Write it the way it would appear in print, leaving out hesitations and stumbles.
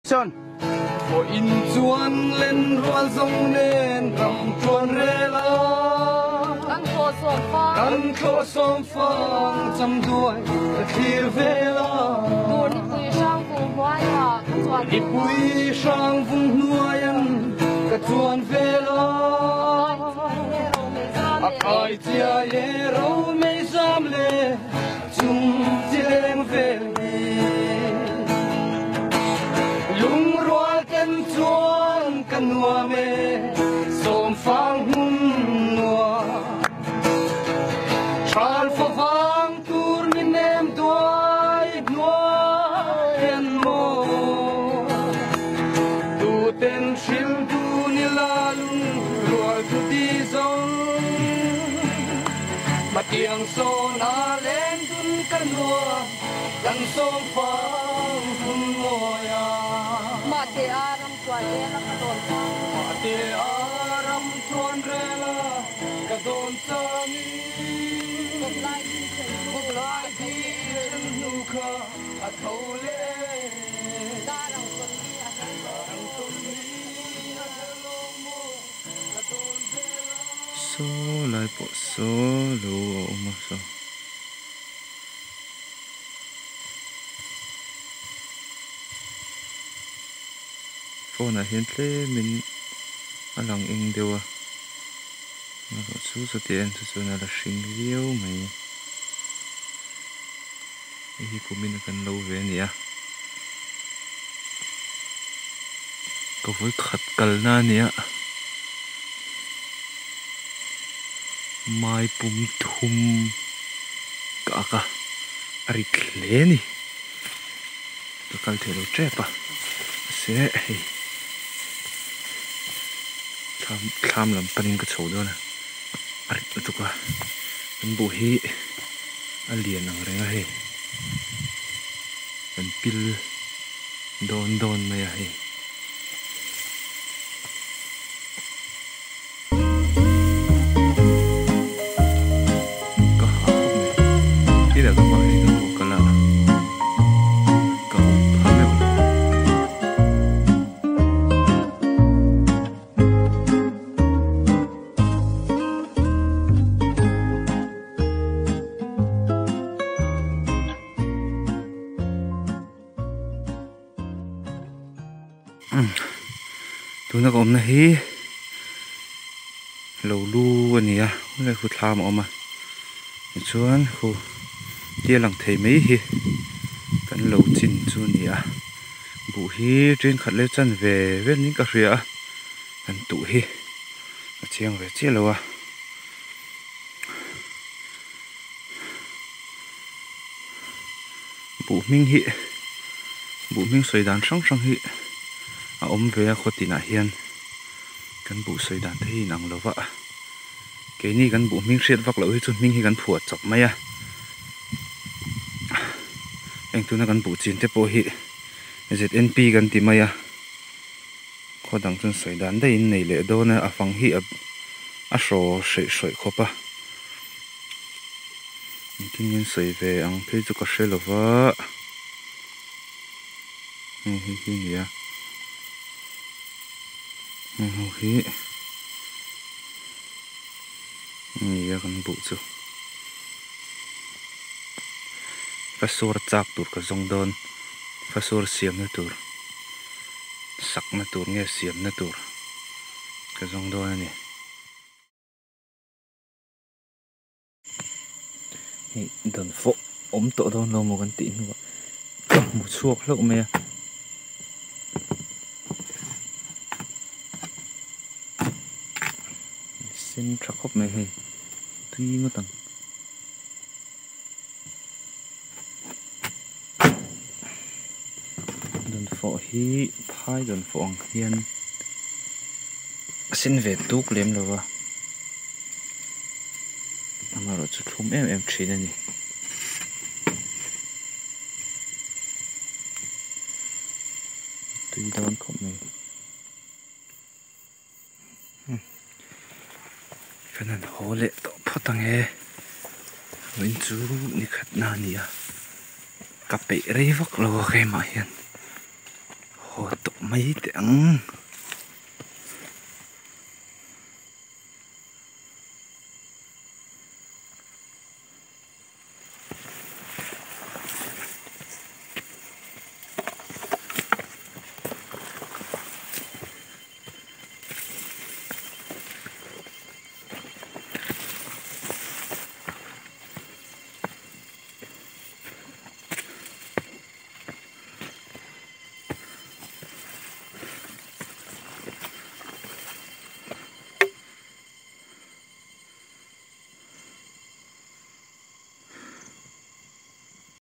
Action! Pawhin chuan lenrual zawng nen ram tuan rel a. Kan thlawh sawm fang. Kan thlawh sawm fang cham duai ka thlir vel a. Tur nipui hrang vung hnuaia ka chuan vel a. Nipui hrang vung hnuaian ka chuan vel a. A kai chiai e ro mei zam le. Chung chi leng vel hi lungrual ten chuan ka nuam e, sawmfang hmun nuam. Thal favang tur mi nem duai hnuai an maw. Tu ten hril du ni la lungrual thu ti zawng. Hmatiang sawn a leng dun ka nuam, kan sawm fang hun mawi a. Mahte a ram chuan rel a ka dawn changin. Mahte a ram chuan rel a ka dawn changin. Kawtlai di then hnu Kawtlai di then hnu kha a tho leh. Dar ang tawn hi a her lawng Dar ang tawn hi a her lawng maw ka dawn vel a. Saw lai pawh saw lo a awm a saw. Phone ah hian tlemin a lang eng deuh a erawh chu chuti en chu chuan a la hring viau mai hei hi kumin a kan lo ve a ni a ka vawi khat kalna a ni a mai pum thum ka ak a a rit hle a ni ka kal thei lo tep a mahse hei thlam thlam lam panin ka chho dawn a a rit lutuk a kan buh hi a lian ang reng a hei kan pil dawn dawn mai a hei. Ka hah khawp mai tila ka hmah hian ka hmuh kal a ka awm pha meuh lo. Tuna ka awmna hi lo lu a ni a helai khu thlam a awm a tichuan khu tia lang thei mai hi kan lo chin chu a ni a buh hi thenkhat leh chan ve vel niin ka hria a kan tuh hi a chiang ve chiah lo a. Buh hming hi buh hming sawi dan hrang hrang hi a awm ve a khaw tinah hian kan buh sawi dan te hi inang lo va keini kan buh hming hriat vak loh hi chu hming hi kan phuah chawp mai a heng tuna kan buh chin te pawh hi Z_N_P kan ti mai a khaw dang chuan sawi dan daih in nei leh dawn a a fang hi a hraw hreih hrawih khawp a. Engtin nge an sawi ve ang phei chu ka hre lo va hei hei hi a ni a heng ho hi a ni a kan buh chu fasur chak tur ka zawng dawn fasur siamna tur sakna tur nge siamna tur ka zawng dawn a ni. Hei dawn fawh awm tawh dawn lo maw kan tih hnuah ka hmu chhuak hlauh mai a. Sen tha khawp mai hei tui ngawt ang. Dawn fawh hi phai dawn fawh ang hian a sen ve tuk lem lo va. Amaherawh chu thlum em em thin a ni. Tui dawn khawp mai. Kan han haw leh tawh phawt ang e. Vawiin chu ni khat na a ni a. Ka peih rei vak lo a keimah hian. Haw tawh mai teh ang.